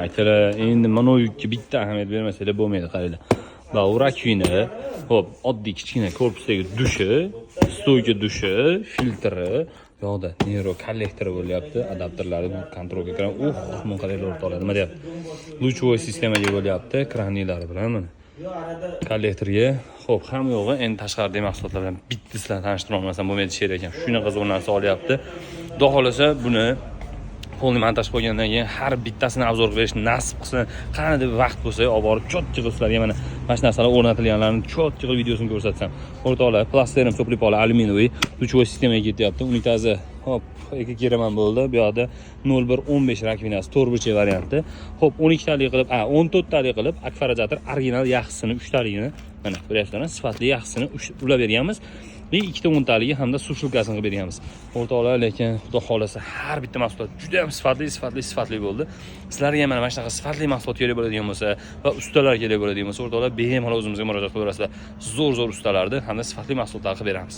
Akalar, endi mana yukka bitta ahamiyat bermasanglar bo'lmaydi, qaranglar. Va u раковина, xo'p, oddiy kichkina korpusdagi dushi, стойка dushi, filtri, bu yoqda Nero kollektori bo'lyapti, adapterlari, контролька ekran. Buni qaranglar, o'rtoqlar, nima deyapti? Лучевой sistemaga bo'lyapti, kranlari bilan mana. Kollektorga. Xo'p, hamma yo'g'i endi tashqaridagi mahsulotlar bilan bitta sizlarni tanishtira olmasam bo'lmaydi, sher ekan. Shunaqa zo'r narsa olyapti. Xudo xohlasa, buni полный montaj qo'ygandan keyin har bittasini обзор qilib berish nasib qilsin. Qanday vaqt bo'lsa, olib borib четкий qilib sizlarga mana shu narsalar o'rnatilganlarini четкий qilib videosini ko'rsatsam. O'rtoqlar, пластырь теплый poli алюминиевый, лучевой sistemaga ketyapti. Unitazi, hop, ikki bo'ldi. Bu yoqda 0115 раковина si to'rtburchak varianti. Xo'p, 12 talik qilib, 14 talik qilib akfa radiator original yaxshisini 3 taligini, mana ko'ryapsizlar, sifatli yaxshisini ulab berganmiz. И ikkita 10 taligi hamda сушилка sini qilib berganmiz. O'rtoqlar, lekin xudo xohlasa har bitta mahsulot juda ham sifatli, sifatli, sifatli bo'ldi. Sizlarga ham mana shunaqa sifatli mahsulot kerak bo'ladigan bo'lsa va ustalar kerak bo'ladigan bo'lsa, o'rtoqlar, bemalol o'zimizga murojaat qilaverasizlar. Zo'r zo'r ustalarni hamda sifatli mahsulotlar qilib beramiz.